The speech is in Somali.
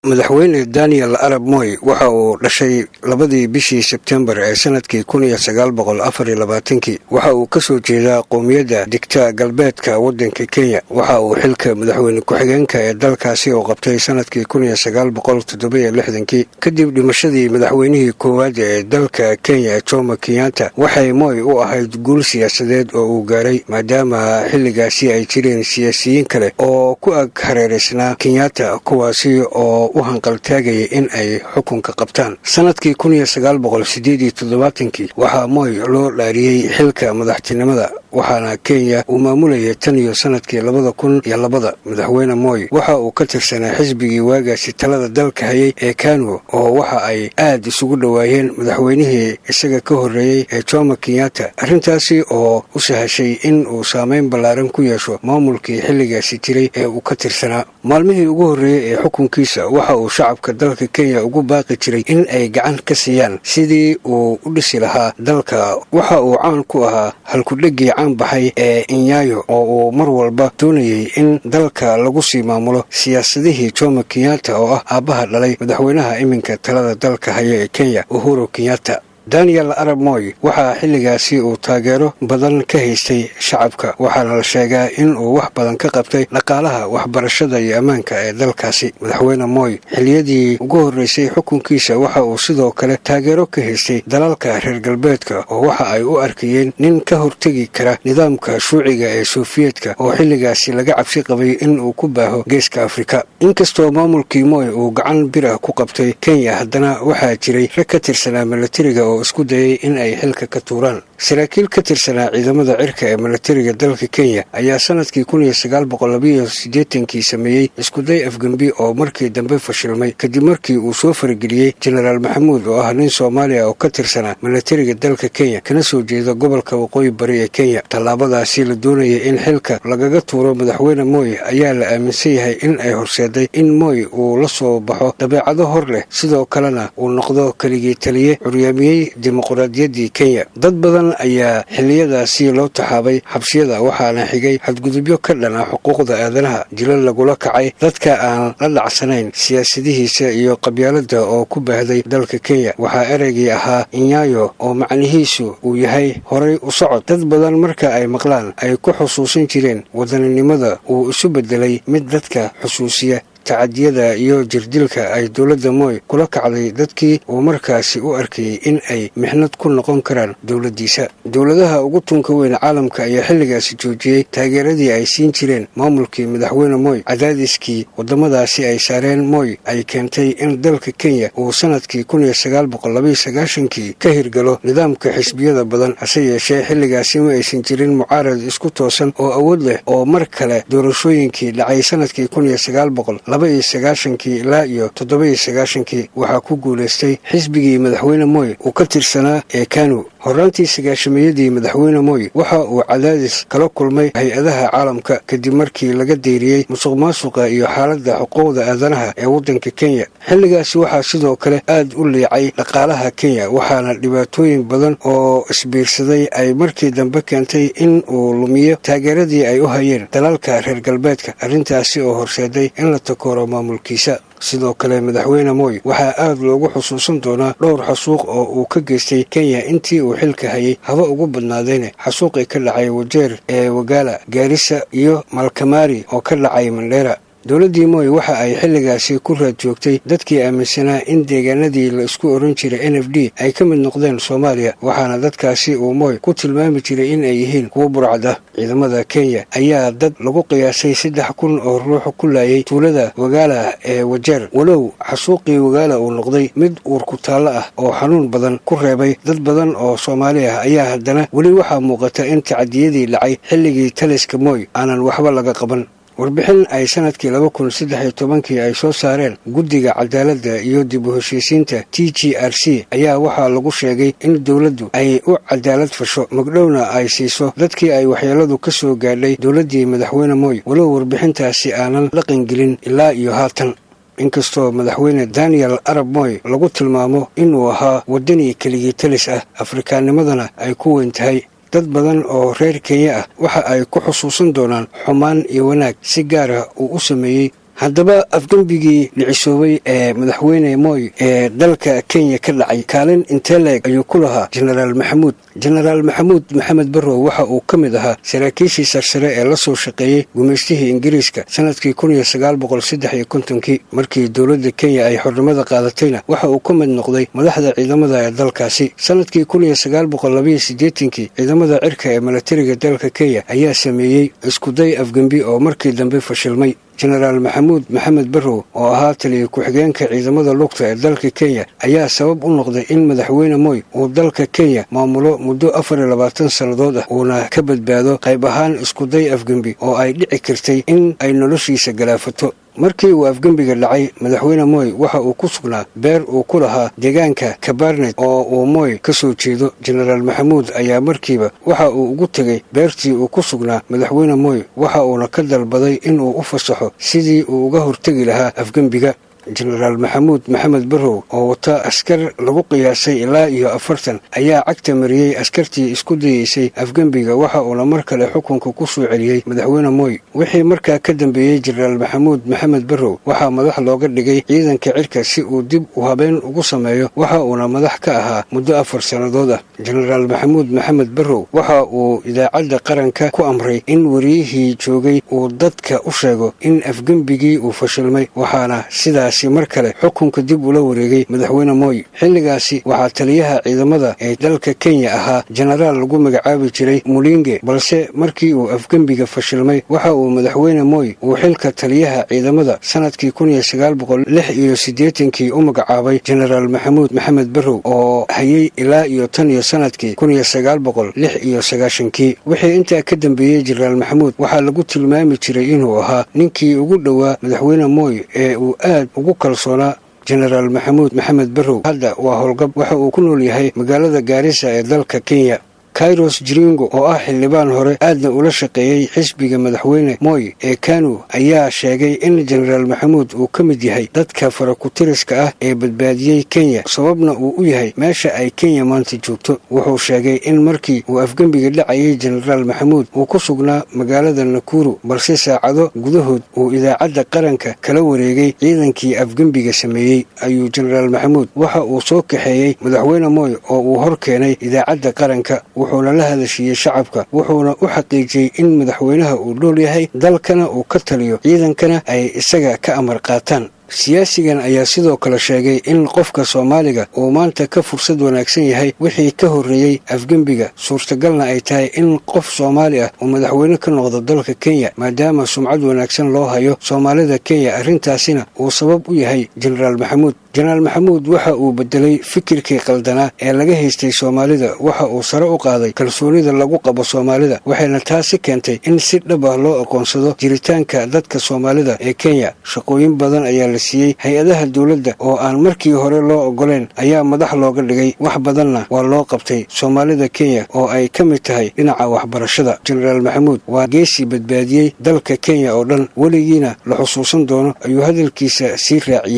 Madaxweyne Daniel Arap Moi waxa uu dhashay 2dii bishii Sebtembar ee sanadkii 1924-kii. Waxa uu ka soo jeedaa qowmiyadda digta galbeedka waddanka Kenya. Waxa uu xilka madaxweyne ku-xigeenka ee dalkaasi oo qabtay sanadkii 1967-kii, kadib dhimashadii madaxweynihii koowaad ee dalka Kenya, Jomo Kenyatta. Waxay Moi u ahayd guul siyaasadeed oo uu gaaray, maadaama xilligaasi ay jireen siyaasiyiin kale oo ku ag hareereysnaa Kenyatta, kuwaasi oo u hanqaltaagaya in ay xukunka qabtaan. Sanadkii 1978-kii waxaa Moi loo dhaariyey xilka madaxtinimada, waxaana Kenya uu maamulayay tan iyo sanadkii 2002. Madaxweyne Moi waxa uu ka tirsanaa xisbigii waagaasi talada dalka hayay ee KANU, oo waxa ay aad isugu dhowaayeen madaxweynihii isaga ka horreeyey ee Jomo Kenyatta, arrintaasi oo u sahashay in uu saameyn ballaaran ku yeesho maamulkii xilligaasi jiray ee uu ka tirsanaa. Maalmihii ugu horreeyey ee xukunkiisa waxa uu shacabka dalka Kenya ugu baaqi jiray in ay gacan ka siiyaan sidii uu u dhisi lahaa dalka. Waxa uu caan ku ahaa halkudhegii caan baxay ee Nyayo, oo uu mar walba doonayay in dalka lagu sii maamulo siyaasadihii Jomo Kenyatta, oo ah aabbaha dhalay madaxweynaha iminka talada dalka haya ee Kenya, Uhuru Kenyatta. Daniel Arap Moi waxaa xilligaasi uu taageero badan ka haystay shacabka, waxaana la sheegaa in uu wax badan ka qabtay dhaqaalaha, waxbarashada iyo ammaanka ee dalkaasi. Madaxweyne Moi xilliyadii ugu horreysay xukunkiisa waxa uu sidoo kale taageero ka haystay dalalka reer galbeedka, oo waxa ay u arkayeen nin ka hortegi kara nidaamka shuuciga ee Sofiyeetka, oo xilligaasi laga cabsi qabay in uu ku baaho Geeska Afrika. Inkastoo maamulkii Moi uu gacan bir ah ku qabtay Kenya, haddana waxaa jiray rag ka tirsanaa milatariga oo isku dayay in ay xilka ka tuuraan. Saraakiil ka tirsanaa ciidamada cirka ee milatariga dalka Kenya ayaa sanadkii 1982-kii sameeyey iskuday afgembi oo markii dambe fashilmay, kadib markii uu soo farageliyey Jenaraal Maxamuud, oo ah nin Soomaaliya oo ka tirsanaa milatariga dalka Kenya, kana soo jeeda gobolka Waqooyi Bari ee Kenya. Tallaabadaasi la doonayay in xilka lagaga tuuro madaxweyne Moi ayaa la aaminsan yahay in ay horseeday in Moi uu la soo baxo dabeecado hor leh, sidoo kalena uu noqdo keligii taliye curyaamiyey dimuqraadiyaddii Kenya. Dad badan ayaa xilliyadaasi loo taxaabay xabsiyada, waxaana xigay xadgudubyo ka dhana xuquuqda aadanaha, dilo lagula kacay dadka aan la dhacsanayn siyaasadihiisa iyo qabyaaladda oo ku baahday dalka Kenya. Waxaa ereygii ahaa Nyayo, oo macnihiisu uu yahay horay u socod, dad badan marka ay maqlaan ay ku xusuusan jireen wadaninimada, uu isu bedelay mid dadka xusuusiya tacadiyada iyo jirdilka ay dowladda Moi kula kacday dadkii uu markaasi u arkayey in ay mixnad ku noqon karaan dowladdiisa. Dowladaha ugu tunka weyn caalamka ayaa xilligaasi joojiyey taageeradii ay siin jireen maamulkii madaxweyne Moi. Cadaadiskii waddamadaasi ay saareen Moi ay keentay in dalka Kenya uu sanadkii 1992-kii ka hirgalo nidaamka xisbiyada badan. Hase yeeshee, xilligaasi ma aysan jirin mucaarad isku toosan oo awood leh, oo mar kale doorashooyinkii dhacay sanadkii 1992-kii ilaa iyo 97-kii waxaa ku guulaystay xisbigii madaxweyne Moi uu ka tirsanaa ee KANU. Horraantii sagaashamiyadii madaxweyne Moi waxa uu cadaadis kala kulmay hay-adaha caalamka, kadib markii laga deyriyey musuq maasuqa iyo xaaladda xuquuqda aadanaha ee waddanka Kenya. Xilligaasi waxaa sidoo kale aad u liicay dhaqaalaha Kenya, waxaana dhibaatooyin badan oo isbiirsaday ay markii dambe keentay in uu lumiyo taageeradii ay u hayeen dalalka reer galbeedka, arrintaasi oo horseeday in la takooro maamulkiisa. Sidoo kale madaxweyne Moi waxaa aad loogu xusuusan doonaa dhowr xasuuq oo uu ka geystay Kenya intii uu xilka hayay, haba ugu badnaadayna xasuuqii ka dhacay Wajeer ee Wagaala, Gaarisa iyo Malkamari oo ka dhacay Mandheera. Dowladdii Moi waxa ay xilligaasi ku raad joogtay dadkii aaminsanaa in deegaanadii la isku oran jiray NFD ay ka mid noqdeen Soomaaliya, waxaana dadkaasi uu Moi ku tilmaami jiray in ay yihiin kuwo burcad ah. Ciidamada Kenya ayaa dad lagu qiyaasay 3000 oo ruux ku laayay tuulada Wagaala ee Wajeer. Walow xasuuqii Wagaala uu noqday mid uurku taallo ah oo xanuun badan ku reebay dad badan oo Soomaali ah, ayaa haddana weli waxaa muuqata in tacadiyadii dhacay xilligii taliska Moi aanan waxba laga qaban. Warbixin ay sanadkii 2013-kii ay soo saareen guddiga cadaaladda iyo dib u heshiisiinta TJRC ayaa waxaa lagu sheegay in dowladdu ay u cadaalad fasho, magdhowna ay siiso dadkii ay waxyeeladu ka soo gaadhay dowladdii madaxweyne Moi, walow warbixintaasi aanan dhaqangelin ilaa iyo haatan. Inkastoo madaxweyne Daniel Arap Moi lagu tilmaamo inuu ahaa waddani keligii talis ah, Afrikaannimadana ay ku weyn tahay, dad badan oo reer Kenya ah waxa ay ku xusuusan doonaan xumaan iyo wanaag si gaara uu u sameeyey. Haddaba, afgembigii dhicisoobay ee madaxweyne Moy ee dalka Kenya ka dhacay, kaalin intee leeg ayuu ku lahaa Jenaraal Maxamuud? Jenaraal Maxamuud Maxamed Barrow waxa uu ka mid ahaa saraakiishii sarsare ee la soo shaqeeyey gumaystihii Ingiriiska sanadkii 1953-kii. Markii dowladda Kenya ay xornimada qaadatayna, waxa uu ka mid noqday madaxda ciidamada ee dalkaasi. Sanadkii 1982-kii, ciidamada cirka ee milatariga dalka Kenya ayaa sameeyey iskuday afgembi oo markii dambe fashilmay. Jenaraal Maxamuud Maxamed Barrow, oo ahaa taliya ku-xigeenka ciidamada lugta ee dalka Kenya, ayaa sabab u noqday in madaxweyne Moy uu dalka Kenya maamulo muddo 24 sannadood ah, uuna ka badbaado qayb ahaan iskuday afgembi oo ay dhici kartay in ay noloshiisa galaafato. Markii uu afgembiga dhacay, madaxweyne Moy waxa uu ku sugnaa beer uu ku lahaa deegaanka Kabarnet oo uu Moy ka soo jeedo. Jenaraal Maxamuud ayaa markiiba waxa uu ugu tegey beertii uu ku sugnaa madaxweyne Moy, waxa uuna ka dalbaday inuu u fasaxo sidii uu uga hortegi lahaa afgembiga. Jenaraal Maxamuud Maxamed Barrow oo wata askar lagu qiyaasay ilaa iyo 40 ayaa cagta mariyey askartii isku dayeysay afgembiga, waxa uuna mar kale xukunka ku soo celiyey madaxweyne Moy. Wixii markaa ka dambeeyey, Jenaraal Maxamuud Maxamed Barrow waxaa madax looga dhigay ciidanka cirka si uu dib u habeen ugu sameeyo, waxa uuna madax ka ahaa muddo 4 sannadood ah. Jenaraal Maxamuud Maxamed Barrow waxa uu idaacadda qaranka ku amray in wariyihii joogay uu dadka u sheego in afgembigii uu fashilmay, waxaana sidaas mar kale xukunka dib ula wareegay madaxweyne Moy. Xilligaasi waxaa taliyaha ciidamada ee dalka Kenya ahaa jenaraal lagu magacaabi jiray Mulinge, balse markii uu afgembiga fashilmay, waxa uu madaxweyne Moy uu xilka taliyaha ciidamada sanadkii 1986-kii u magacaabay Jenaraal Maxamuud Maxamed Barrow, oo hayay ilaa iyo tan iyo sanadkii 1996-kii. Wixii intaa ka dambeeyey, Jenaraal Maxamuud waxaa lagu tilmaami jiray inuu ahaa ninkii ugu dhowaa madaxweyne Moy ee uu aad ugu kalsoonaa. Jenaraal Maxamuud Maxamed Barrow hadda waa howlgab, waxa uu ku nool yahay magaalada Gaarisa ee dalka Kenya. Kairos Jiringo, oo ah xildhibaan hore aadna ula shaqeeyey xisbiga madaxweyne Moy ee KANU, ayaa sheegay in Jenaraal Maxamuud uu ka mid yahay dadka farakutiriska ah ee badbaadiyey Kenya, sababna uu u yahay meesha ay Kenya maanta joogto. Wuxuu sheegay in markii uu afgembiga dhacayay, Jenaraal Maxamuud uu ku sugnaa magaalada Nakuru, balse saacado gudahood uu idaacadda qaranka kala wareegay ciidankii afgembiga sameeyey. Ayuu Jenaraal Maxamuud waxa uu soo kaxeeyey madaxweyne Moy oo uu hor keenay idaacadda qaranka, wuxuuna la hadashiiyey shacabka, wuxuuna u xaqiijiyey in madaxweynaha uu dhool yahay, dalkana uu ka taliyo, ciidankana ay isaga ka amar qaataan. Siyaasigan ayaa sidoo kale sheegay in qofka Soomaaliga uu maanta ka fursad wanaagsan yahay wixii ka horreeyey afgembiga, suurtagalna ay tahay in qof Soomaali ah uu madaxweyne ka noqdo dalka Kenya, maadaama sumcad wanaagsan loo hayo Soomaalida Kenya, arrintaasina uu sabab u yahay Jenaraal Maxamuud. Jenaraal Maxamuud waxa uu bedelay fikirkii qaldanaa ee laga haystay Soomaalida, waxa uu sare u qaaday kalsoonida lagu qabo Soomaalida, waxayna taasi keentay in si dhab ah loo aqoonsado jiritaanka dadka Soomaalida ee Kenya. Shaqooyin badan ayaa la siiyey, hay-adaha dowladda oo aan markii hore loo ogoleen ayaa madax looga dhigay, wax badanna waa loo qabtay Soomaalida Kenya, oo ay ka mid tahay dhinaca waxbarashada. Jenaraal Maxamuud waa geesi badbaadiyey dalka Kenya oo dhan, weligiina la xusuusan doono, ayuu hadalkiisa sii raaciyey.